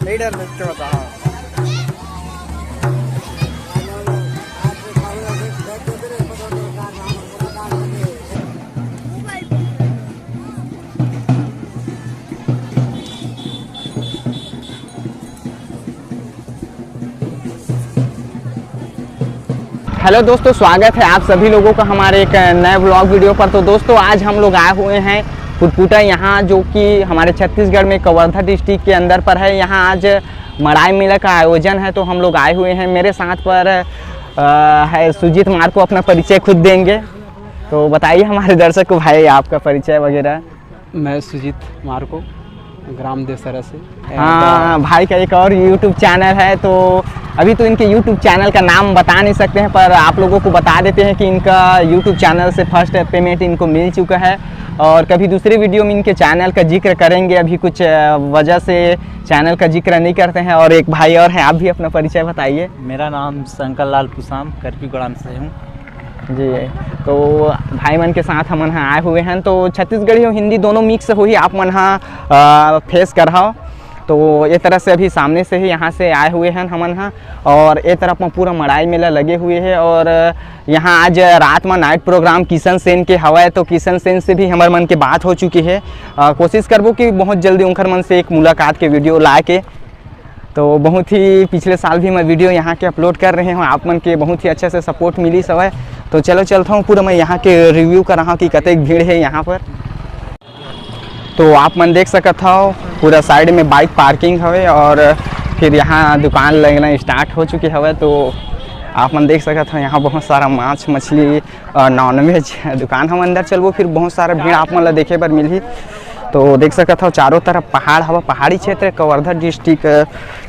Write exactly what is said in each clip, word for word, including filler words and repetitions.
नहीं डर लगता। हेलो दोस्तों, स्वागत है आप सभी लोगों का हमारे एक नए व्लॉग वीडियो पर। तो दोस्तों, आज हम लोग आए हुए हैं पुटपुटा, यहाँ जो कि हमारे छत्तीसगढ़ में कवर्धा डिस्ट्रिक्ट के अंदर पर है। यहाँ आज मड़ाई मेला का आयोजन है, तो हम लोग आए हुए हैं। मेरे साथ पर अ, है सुजीत मार्को, अपना परिचय खुद देंगे। तो बताइए हमारे दर्शक को भाई, आपका परिचय वगैरह। मैं सुजीत मार्को, ग्राम देसरा से। हाँ, भाई का एक और यूट्यूब चैनल है, तो अभी तो इनके यूट्यूब चैनल का नाम बता नहीं सकते हैं, पर आप लोगों को बता देते हैं कि इनका यूट्यूब चैनल से फर्स्ट पेमेंट इनको मिल चुका है। और कभी दूसरे वीडियो में इनके चैनल का जिक्र करेंगे। अभी कुछ अ, वजह से चैनल का जिक्र नहीं करते हैं। और एक भाई और हैं, आप भी अपना परिचय बताइए। मेरा नाम शंकर लाल पुसाम, करपी ग्राम से हूँ। जी, तो भाई मन के साथ हमन ह आए हुए हैं। तो छत्तीसगढ़ी और हिंदी दोनों मिक्स होही, आप मन ह फेस करहव। तो ये तरह से अभी सामने से ही यहाँ से आए हुए हैं हमन ह। और ये तरफ में पूरा मड़ाई मेला लगे हुए है। और यहाँ आज रात में नाइट प्रोग्राम किशन सेन के हवय, तो किशन सेन से भी हमर मन के बात हो चुकी है। अ, कोशिश करबो कि बहुत जल्दी उनकर मन से एक मुलाकात के वीडियो ला के। तो बहुत ही पिछले साल भी मैं वीडियो यहाँ के अपलोड कर रहे हूँ, आप मन के बहुत ही अच्छा से सपोर्ट मिलिस हवय। तो चलो चलता हूँ, पूरा मैं यहाँ के रिव्यू कराहा कि कतेक भीड़ है यहाँ पर। तो आप मन देख सकत हव, पूरा साइड में बाइक पार्किंग हवे और फिर यहाँ दुकान लगना स्टार्ट हो चुके हवे। तो आप मन देख सकत हव, यहाँ बहुत सारा मांस मछली और नॉनवेज दुकान। हम अंदर चलबो, फिर बहुत सारा भीड़ आप मन ला देखे बर मिलही। तो देख सकत हव, चारों तरफ पहाड़ हवा, पहाड़ी क्षेत्र कवर्धा डिस्ट्रिक्ट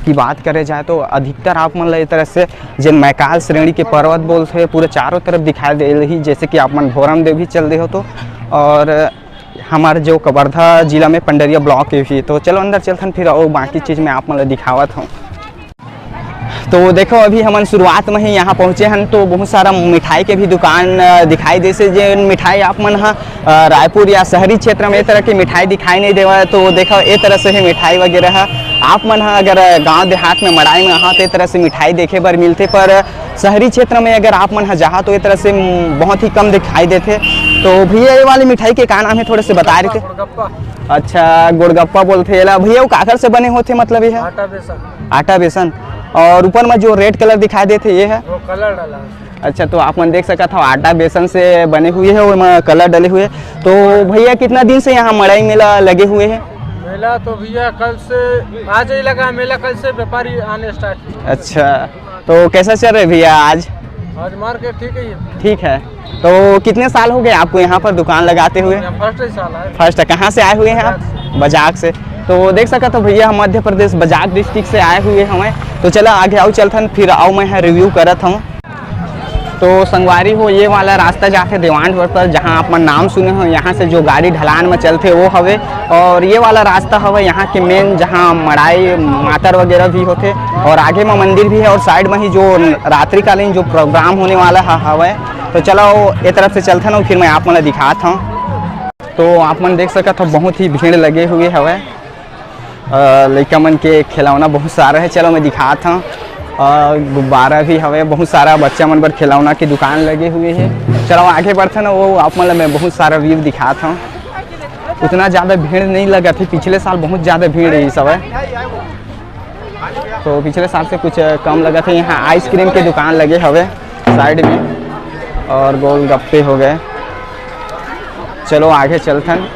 की बात करे जाए तो अधिकतर आप मन ला ये तरह से जेन मैकाल श्रेणी के पर्वत बोलथे, पूरे चारों तरफ दिखाई दे रही, जैसे कि आप मन भोरम देव भी चल दे हो तो। और हमारे जो कवर्धा जिला में पंडरिया ब्लॉक के भी। तो चलो अंदर चलथन, फिर और बाकी चीज़ मैं आप मन ला दिखावत हूँ। तो देखो, अभी हमन शुरुआत में ही यहाँ पहुँचे हन, तो बहुत सारा मिठाई के भी दुकान अ, दिखाई देसे। जे मिठाई आप मन ह अ, रायपुर या शहरी क्षेत्र में ए तरह के मिठाई दिखाई नहीं देवा, तो देखो, ए तरह से ही मिठाई वगैरह ह। आप मन ह अगर गांव देहात में मड़ाई में आहा, तो ए तरह से मिठाई देखे बर मिलथे, पर शहरी क्षेत्र में अगर आप मन ह जाहा, तो ए तरह से म, बहुत ही कम दिखाई देथे। तो भैया, ये वाली मिठाई के का नाम है, थोड़े से बता रहे थे? गुड़गप्पा। अच्छा, गुड़गप्पा बोलथे एला। भैया, वो काकर से बने होथे, मतलब ये है? आटा बेसन। आटा बेसन। और ऊपर में जो रेड कलर दिखाई देथे, ये है? वो कलर डाला है। अच्छा, तो आप मन देख सकत हो, आटा बेसन से बने हुए है, ओमा कलर डले हुए है। तो भैया, कितना दिन से यहाँ मड़ई मेला लगे हुए है? मेला तो भैया कल से, आज ही लगा है मेला, कल से व्यापारी आने स्टार्ट किए। अच्छा, तो कैसा चल रहा है भैया आज? आज मार्केट ठीक ही है। ठीक है। तो कितने साल हो गए आपको यहाँ पर दुकान लगाते हुए? यहाँ फर्स्ट ही साल है। फर्स्ट है। कहाँ से आए हुए हैं आप? बजाक। बजाक से। तो देख सकत हो भैया, हम मध्य प्रदेश बजाक डिस्ट्रिक्ट से आए हुए हमें। तो चला आगे आओ चलथन, फिर आओ मैं यहाँ रिव्यू करत हूँ। तो संगवारी हो, ये वाला रास्ता जाथे देवान रोड पर, जहाँ आप मन नाम सुने हो, यहाँ से जो गाड़ी ढलान में चलथे वो हवे। और ये वाला रास्ता हवे यहाँ के मेन, जहाँ मड़ाई मातर वगैरह भी होथे और आगे में मंदिर भी है और साइड में ही जो रात्रिकालीन जो प्रोग्राम होने वाला ह-, हवे। तो चलो, ए तरफ से चलथन अउ फिर मैं आप मन ला दिखात हूँ। तो आप मन देख सकत हो, बहुत ही भीड़ लगे हुए हवे। अ, लइका मन के खिलौना बहुत सारा है। चलो, मैं दिखात हूँ। अ, गुब्बारा भी हवे, बहुत सारा बच्चा मन बर खिलौना की दुकान लगे हुए है। चलो, आगे बढ़थन, वो आप मन ला मैं बहुत सारा व्यू दिखात हूँ। उतना ज़्यादा भीड़ नहीं लगा थी, पिछले साल बहुत ज़्यादा भीड़ रही सब है। तो पिछले साल से कुछ कम लगा था। यहाँ आइसक्रीम के दुकान लगे हवे साइड में और गोलगप्पे हो गए। चलो आगे चलथन।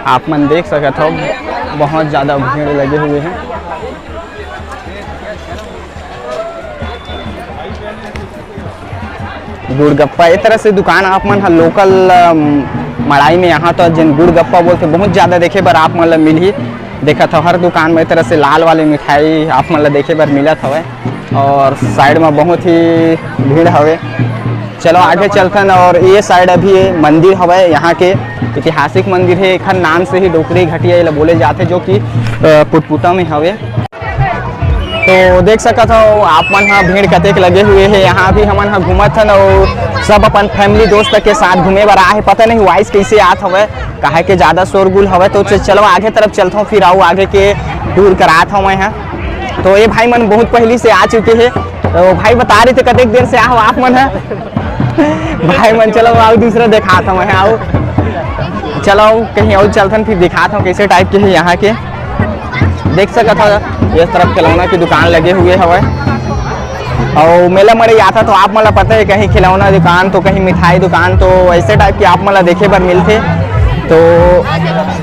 आप मन देख सकत हो, बहुत ज़्यादा भीड़ लगे हुए हैं। गुड़गप्पा, ए तरह से दुकान आप मन ह लोकल, अम, मड़ाई में यहाँ तो जेन गुड़गप्पा बोलथे, बहुत ज़्यादा देखे बर आप मन ल मिलही। देखत हो, हर दुकान में ए तरह से लाल वाली मिठाई आप मन ल देखे बर मिलत हवय और साइड में बहुत ही भीड़ हवे। चलो आगे चलथन और ये साइड अभी ये मंदिर हवय, यहाँ के ऐतिहासिक मंदिर है, एखर नाम से ही डोकरी घटिया एला बोले जाथे, जो कि, अ, पुटपुटा में हवे। तो देख सकत हो आप मन ह, भीड़ कतेक लगे हुए हे। यहाँ भी हमन ह घूमत हन अउ सब अपन family दोस्त के साथ घूमे बर आए हे। पता नहीं voice कैसे आत हवय, काहे के ज्यादा शोरगुल हवय। तो च-, चलो आगे तरफ चलत हूँ, फिर आऊ आगे के tour करात हूँ मैं ह। तो ये भाई मन बहुत पहली से आ चुके हे। तो भाई बता रहे थे कतेक देर से आहो आप मन ह। भाई मन चलो आऊ दूसरा दिखात हूँ मैं, आऊ चलो कहीं और चलथन, फिर दिखात हूँ कैसे type के हे यहाँ के। देख सकत हो, ये तरफ खिलौना की दुकान लगे हुए हवय। और मेला मड़ई आता तो आप मन ला पता है, कहीं खिलौना दुकान तो कहीं मिठाई दुकान, तो ऐसे type के आप मन ला देखे बर मिलथे। तो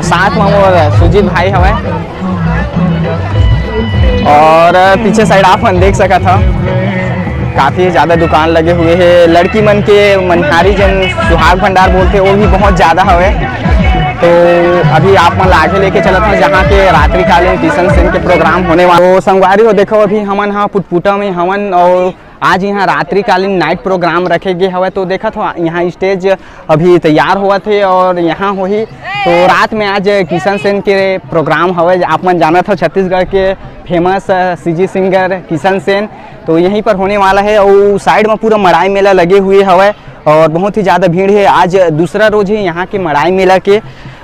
साथ में मोर सुजीत भाई हवय। और पीछे side आप मन देख सकत हो, काफी ज्यादा दुकान लगे हुए हे। लड़की मन के मनिहारी, जन सुहाग भंडार बोलथे, वो भी बहुत ज्यादा हवे। तो अभी आप मन ला आगे लेके चलत हूँ, जहाँ के रात्रिकालीन किशन सेन के program होने वाला। तो संगवारी हो, देखो, अभी हमन हा पुटपुटा में हवन और आज यहाँ रात्रिकालीन night program रखे गे हवय। तो देखत हो, यहाँ stage अभी तैयार होवत हे और यहाँ होही। तो रात में आज किशन सेन के program हवय। आप मन जानत हो, छत्तीसगढ़ के famous, अ, CG singer किशन सेन, तो यहीं पर होने वाला है। और side में पूरा मड़ाई मेला लगे हुए हवय और बहुत ही ज़्यादा भीड़ है। आज दूसरा रोज है यहाँ के मड़ाई मेला के।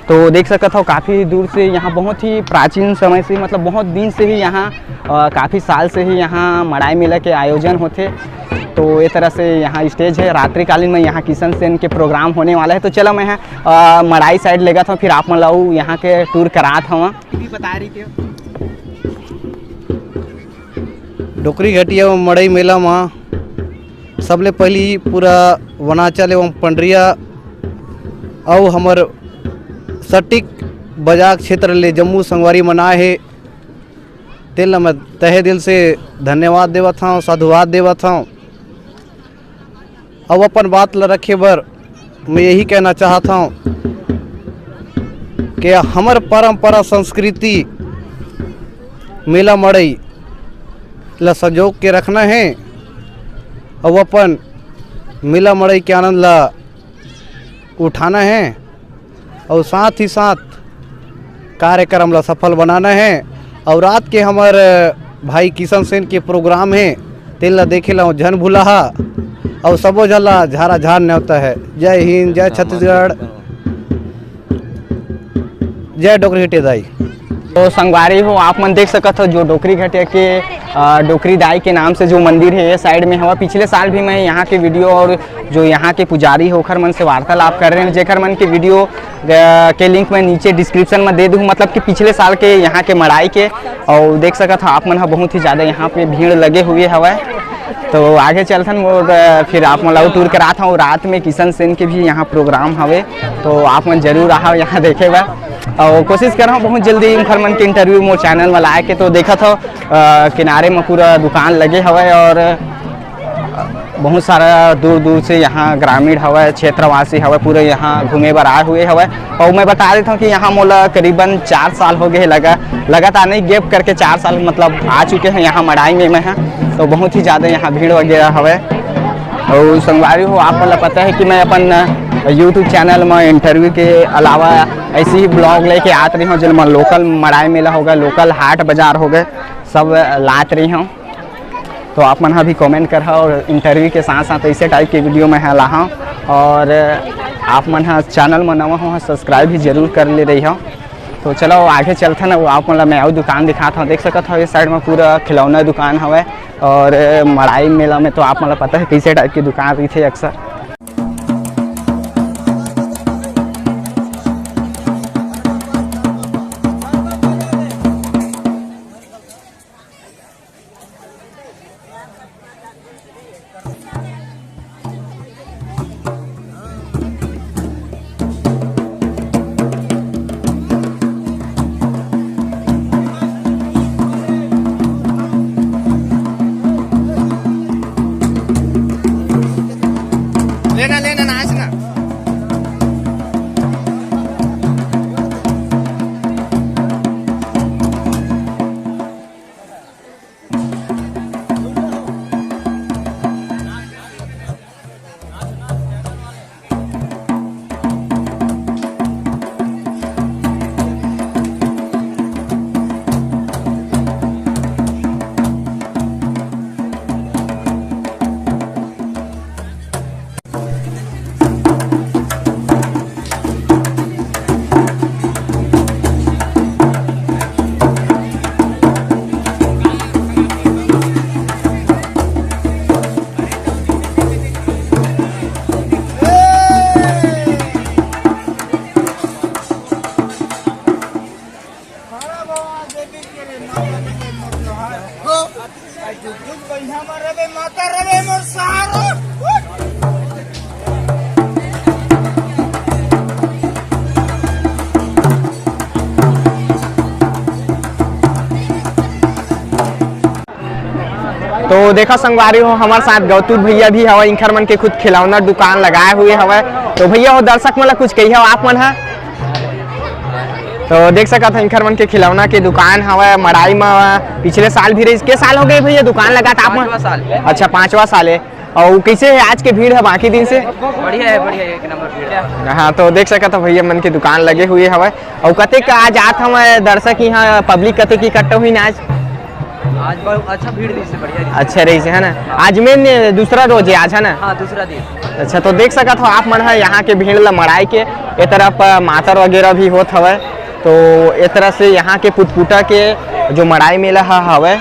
तो देख सकत हो, काफ़ी दूर से यहाँ, बहुत ही प्राचीन समय से, मतलब बहुत दिन से ही यहाँ, अ, काफ़ी साल से ही यहाँ मड़ाई मेला के आयोजन होथे। तो ये तरह से यहाँ stage है, रात्रिकालीन में यहाँ किशन सेन के program होने वाला है। तो चलो मैं, अ, मड़ाई side लेगत हूँ, फिर आप मन ला अऊ यहाँ के tour करात हूँ। बता रही थी। डोकरी घटिया म मड़ई मेला म सबले पहिली पूरा वनांचल एवं पंडरिया अउ हमर सटीक बजार क्षेत्र ले जम्मू संगवारी मन आए हे, तेन ल मैं तहे दिल से धन्यवाद देवत हौं, साधुवाद देवत हौं। अउ अपन बात ल रखे बर मैं यही कहना चाहत हौं कि हमर परंपरा संस्कृति मेला मड़ई ल संजो के रखना हे अउ अपन मेला मड़ई के आनंद ल उठाना हे अउ साथ ही साथ कार्यक्रम ल सफल बनाना हे। अउ रात के हमर भाई किशन सेन के program हे, तेन ल देखे ल झन भुलाहा। अउ सबो झन ल झारा झार नेवता हे। जय हिंद, जय छत्तीसगढ़, जय डोकरी घटिया दाई। तो संगवारी हो, आप मन देख सकत हो जो डोकरी घटिया के, अ, डोकरी दाई के नाम से जो मंदिर है, ये side में हवा। पिछले साल भी मैं यहाँ के video और जो यहाँ के पुजारी हो, ओखर मन से वार्तालाप कर रहे हैं, जेकर मन के video, अ, के link मैं नीचे description में दे दूँ, मतलब कि पिछले साल के यहाँ के मड़ाई के। और देख सकत हो आप मन ह, बहुत ही ज़्यादा यहाँ पे भीड़ लगे हुए हवय। तो आगे चलथन मोर, अ, फिर आप मन ला tour करात हूँ। रात में किशन सेन के भी यहाँ program हवे, तो आप मन जरूर आहा यहाँ देखे बर। और कोशिश कर रहा हूँ बहुत जल्दी उनकर मन के interview मोर channel में लाए के। तो देखत हो, अ, किनारे में पूरा दुकान लगे हवय और बहुत सारा दूर दूर से यहाँ ग्रामीण हवय, क्षेत्रवासी हवय, पूरे यहाँ घूमे बर आए हुए हवय। और मैं बता देता हूँ कि यहाँ मोला करीबन चार साल हो गए लगा, लगातार नहीं, gap करके चार साल मतलब आ चुके हैं यहाँ मड़ाई में मैं, हाँ। तो बहुत ही ज़्यादा यहाँ भीड़ वगैरह हवय। और संगवारी हो, आप मन ला पता है कि मैं अपन YouTube channel में interview के अलावा ऐसे ही vlog लेके आत रही हूँ, जिनमें local मड़ाई मेला होगा, local हाट बाजार होगा, सब लात रही हूँ। तो आप मन ह भी comment करहा और interview के साथ साथ ऐसे type के video मैं ह लाहा। और आप मन ह channel में नवा हो, subscribe भी जरूर कर ले रही हो। तो चलो आगे चलथन, अउ आप मन ला मैं अउ दुकान दिखात हूँ। देख सकत हो, इस side में पूरा खिलौना दुकान हवय और मड़ाई मेला में तो आप मन ला पता है कैसे type की दुकान रही थे अक्सर। लेना, लेना, नाचना। देखो संगवारी हो, हमर साथ गौतुक भैया भी हवय, इंखर मन के खुद खिलौना दुकान लगाए हुए हवय। तो भैया हो, दर्शक मन ला कुछ कहिए आप मन ह। तो देख सकत हो, इंखर मन के खिलौना के दुकान हवय मड़ाई म। पिछले साल भी रहिस, के साल हो गए भैया दुकान लगात आप मन? पांचवा साल। अच्छा, पांचवा साल है। और कैसे है आज के भीड़ है बाकी दिन से? बढ़िया है, बढ़िया है, एक नंबर भीड़ है। हाँ, तो देख सकत हो भैया मन के दुकान लगे हुए हवय। और कतेक आज आत हवय दर्शक यहाँ, पब्लिक कतेक इकट्ठा हुई ना आज? आज बहुत अच्छा भीड़ रहिस हे, बढ़िया रहिस। अच्छा रहिस हे, है ना? आज मेन दूसरा रोज है आज, है ना? हाँ, दूसरा दिन। अच्छा, तो देख सकत हो आप मन ह यहाँ के भीड़ ला मड़ाई के, ए तरफ अ, मातर वगैरह भी होत हवय। तो ए तरह से यहाँ के पुटपुटा के जो मड़ाई मेला ह हवय,